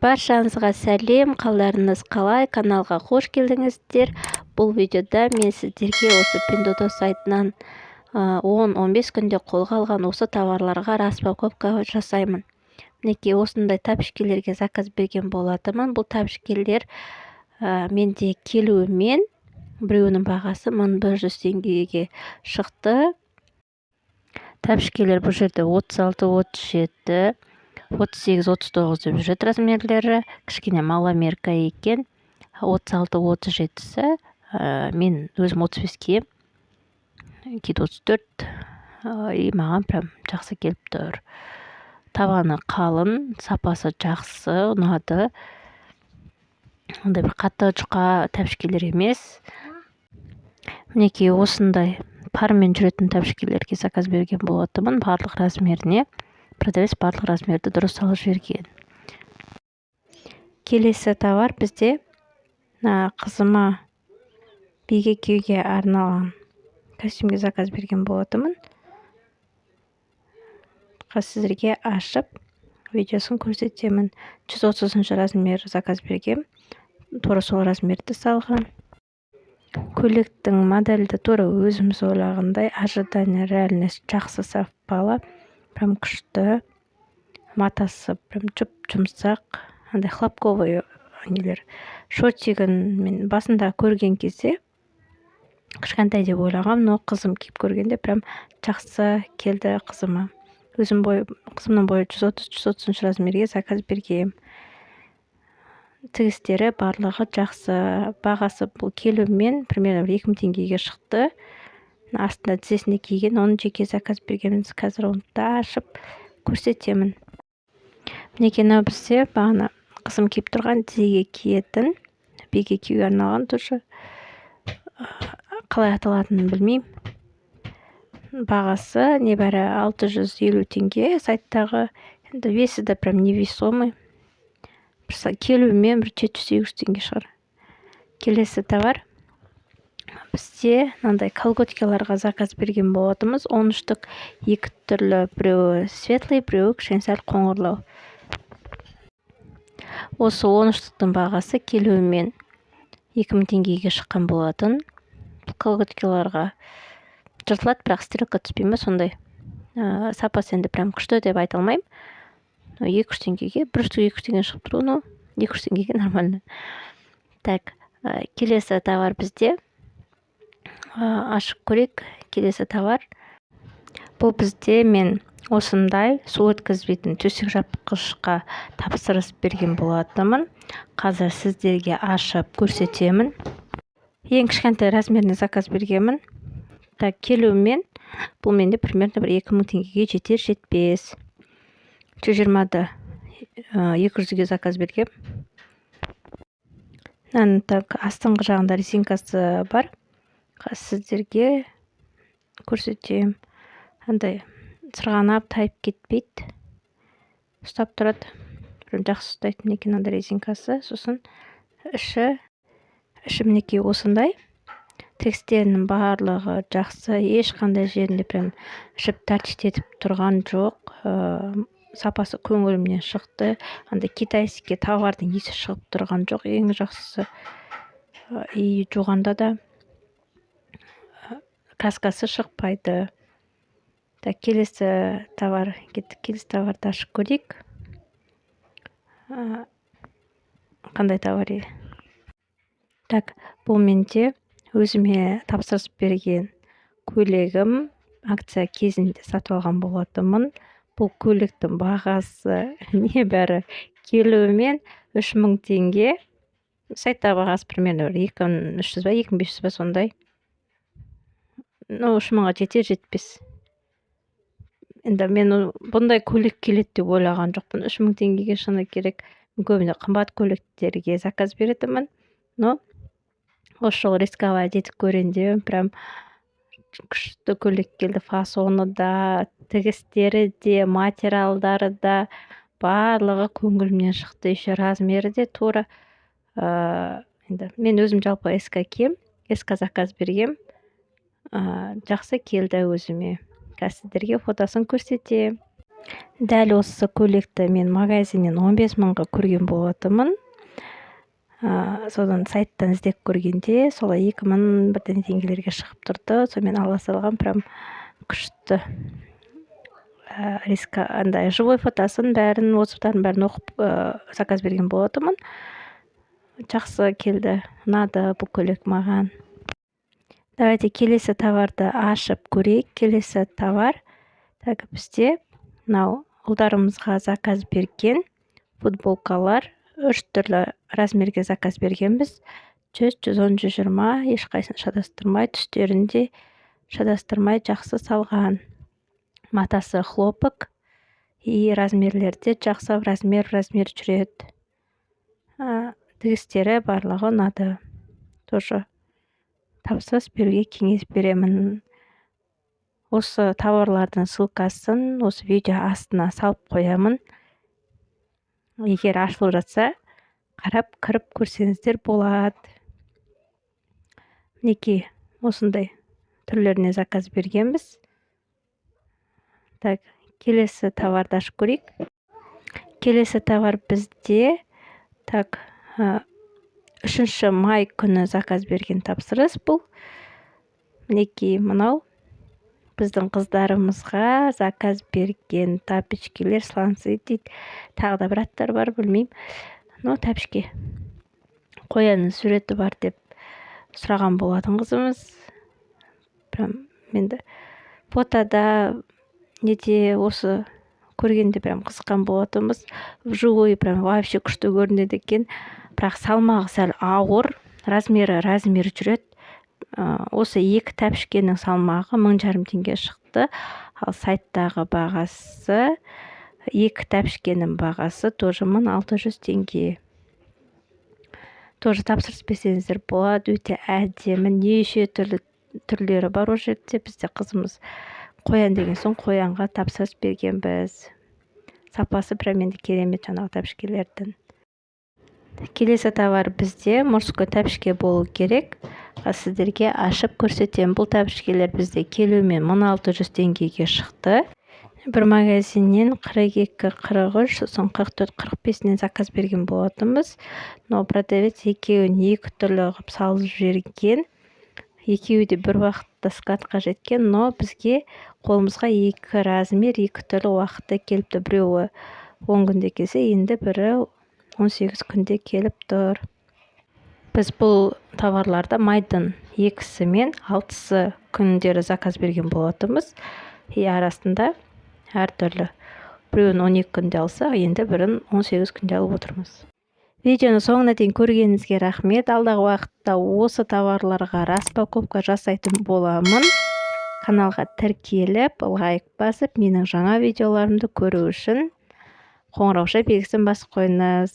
Баршаңызға сәлем! Қалдарыңыз қалай? Каналға қош келдіңіздер! Бұл видеода мен сіздерге осы Пиндуодуо сайтынан 10-15 күнде қолға алған осы товарларға распаковка жасаймын. Мінекей, осындай тәпішкелерге заказ берген болатынмын. Бұл тәпішкелер менде келуімен біреуінің бағасы 1100 теңгеге шықты. Тәпішкелер бұл жерде 36, 37, 38, 39 деп жүреді. Размерлері кішкене маломерка екен. 36, 37-сі, мен өзім 35 киемін, кейде 34, и маған прям жақсы келіп тұр. Табаны қалын, сапасы жақсы, ұнады. Ондай бір қатты жұқа тәпішкелер емес. Мінекей, осындай пармен жүретін тәпішкелерге заказ берген болатынмын. Барлық размеріне продавец барлық размерді дұрыс салып жіберген. Келесі товар бізде қызыма биге киюге арналған костюмге заказ берген болатынмын. Қазір сіздерге ашып, видеосын көрсетемін. 130 размер заказ бергем, тура сол размерді салған. Көйлектің моделі де тура өзіміз ойлағандай, ожидание реальность, жақсы, совпало. Прям күшті, матасы прям жұп жұмсақ, андай хлопковый нелер. Шортигін мен басында көрген кезде кішкентай деп ойлағанмын, но қызым киіп көргенде, прям жақсы келді қызыма. Өзім бой, қызымның бойы 130, 130 размерге заказ бергем. Тігістері барлығы жақсы. Бағасы бұл келуімен примерно бір 2000 теңгеге шықты. Астында тізесінде киген, оны жеке заказ бергенбіз. Қазір оны да ашып көрсетемін. Мінекей, мынау бізде бағана қызым киіп тұрған, тізеге киетін, биге киюге арналған тоже. Қалай аталатынын білмеймін. Бағасы небәрі 650 теңге сайттағы. Енді весі де прям невесомый, келуімен бір 700-800 теңге шығар. Келесі товар бізде мынандай колготкаларға заказ берген болатынбыз. 10 штук, екі түрлі: біреуі светлый, біреуі кішкене сәл қоңырлау. Осы 10 штуктың бағасы келуімен 2000 теңгеге шыққан болатын. Колготкаларға жыртылады, бірақ стрелка түспей ма, сондай. Сапасы енді прям күшті деп айта алмаймын. 200 теңгеге, бір штук 200 теңге шығып тұр ғой, ну, 200 теңгеге нормально. Так, келесі товар бізде, ашып көрейік. Келесі товар бұл бізде мен осындай су өткізбейтін төсек жапқышқа тапсырыс берген болатынмын. Қазір сіздерге ашып көрсетемін. Ең кішкентай размеріне заказ бергенмін. Так, келуімен бұл менде примерно бір 2000 теңгеге жетер жетпес. 120-ды 200-ге заказ бергем. Мынаның, так, астыңғы жағында резинкасы бар. Қазір сіздерге көрсетемін. Андай сырғанап тайып кетпейді, ұстап тұрады, прям жақсы ұстайды. Мінекей, мынандай резинкасы. Сосын іші мінекей, осындай. Тігістерінің барлығы жақсы, ешқандай жерінде прям жіп торчит етіп тұрған жоқ. Сапасы көңілімнен шықты. Андай китайский товардың иісі шығып тұрған жоқ, ең жақсысы. И жуғанда да краскасы шықпайды. Так, келесі товар, кеттік. Келесі товарды ашып көрейік. Қандай товар? Так, бұл менде өзіме тапсырыс берген көйлегім, акция кезінде сатып алған болатынмын. Бұл көйлектің бағасы небәрі келуімен 3000 теңге. Сайттағы бағасы примерно бір 2300 ба, 2500 ба, сондай. Ну, 3000-ға жетер жетпес енді. Мен бұндай көйлек келеді деп ойлаған жоқпын 3000 теңгеге. Шыны керек, көбіне қымбат көйлектерге заказ беретінмін, но осы жолы рисковать етіп көрейін деп, прям күшті көйлек келді. Фасоны да, тігістері де, материалдары да, барлығы көңілімнен шықты. Еще размері де тура. Енді мен өзім жалпы S киемін, S заказ бергем, жақсы келді өзіме. Қазір сіздерге фотосын көрсетемін. Дәл осы көйлекті мен магазиннен 15 мыңға көрген болатынмын. Содан сайттан іздеп көргенде, солай 2000 бірдеңе теңгелерге шығып тұрды. Сонымен ала салған. Прям күшті. Резко андай живой фотосын, бәрін, отзывтарын, бәрін оқып, заказ берген болатынмын. Жақсы келді, ұнады бұл көйлек маған. Давайте келесі товарды ашып көрейік. Келесі товар, так, бізде мынау ұлдарымызға заказ берген футболкалар. Үш түрлі размерге заказ бергенбіз: 100, 110, 120. Ешқайсысын шатастырмай, түстерін де шатастырмай, жақсы салған. Матасы хлопок и размерлері де жақсы, размер размер жүреді. Тігістері, барлығы ұнады. Тоже тапсырыс беруге кеңес беремін. Осы тауарлардың ссылкасын осы видео астына салып қоямын. Егер ашылып жатса, қарап, кіріп көрсеңіздер болады. Мінекей, осындай түрлеріне заказ бергенбіз. Так, келесі товарды ашып көрейік. Келесі товар бізде, так, 3 май күні заказ берген тапсырыс бұл. Мінекей, мынау біздің қыздарымызға заказ берген тапочкилер, сланцы дейді, тағы да бір аттары бар, білмеймін. Но тәпішке, қоянның суреті бар деп сұраған болатын қызымыз. Прям енді фотода неде осы көргенде прям қызыққан болатынбыз. Вживую прям вообще күшті көрінеді екен. Бірақ салмағы сәл ауыр, размері размер жүреді. Осы екі тәпішкенің салмағы 1500 теңге шықты. Ал сайттағы бағасы, екі тәпішкенің бағасы тоже 1600 теңге. Тоже тапсырыс берсеңіздер болады. Өте әдемі, неше түрлі түрлері бар ол жерде. Бізде қызымыз қоян деген соң, қоянға тапсырыс бергенбіз. Сапасы прям енді керемет жаңағы тәпішкелердің. Келесі товар бізде мужской тәпішке болу керек. Сіздерге ашып көрсетемін. Бұл тәпішкелер бізде келуімен 1600 теңгеге шықты. Бір магазиннен 42, 43, сосын 44, 45-інен заказ берген болатынбыз. Но продавец екеуін екі түрлі қылып салып жіберген. Екеуі де бір уақытта складқа жеткен, но бізге, қолымызға екі размер екі түрлі уақытта келіпті. Біреуі 10 күнде келсе, енді бірі 18 күнде келіп тұр. Біз бұл товарларды майдың 2-сі мен 6-сы күндері заказ берген болатынбыз. И арасында әртүрлі: біреуін 12 күнде алсақ, енді бірін 18 күнде алып отырмыз. Видеоны соңына дейін көргеніңізге рахмет. Алдағы уақытта осы товарларға распаковка жасайтын боламын. Каналға тіркеліп, лайк басып, менің жаңа видеоларымды көру үшін қоңырауша белгісін басып қойыңыз.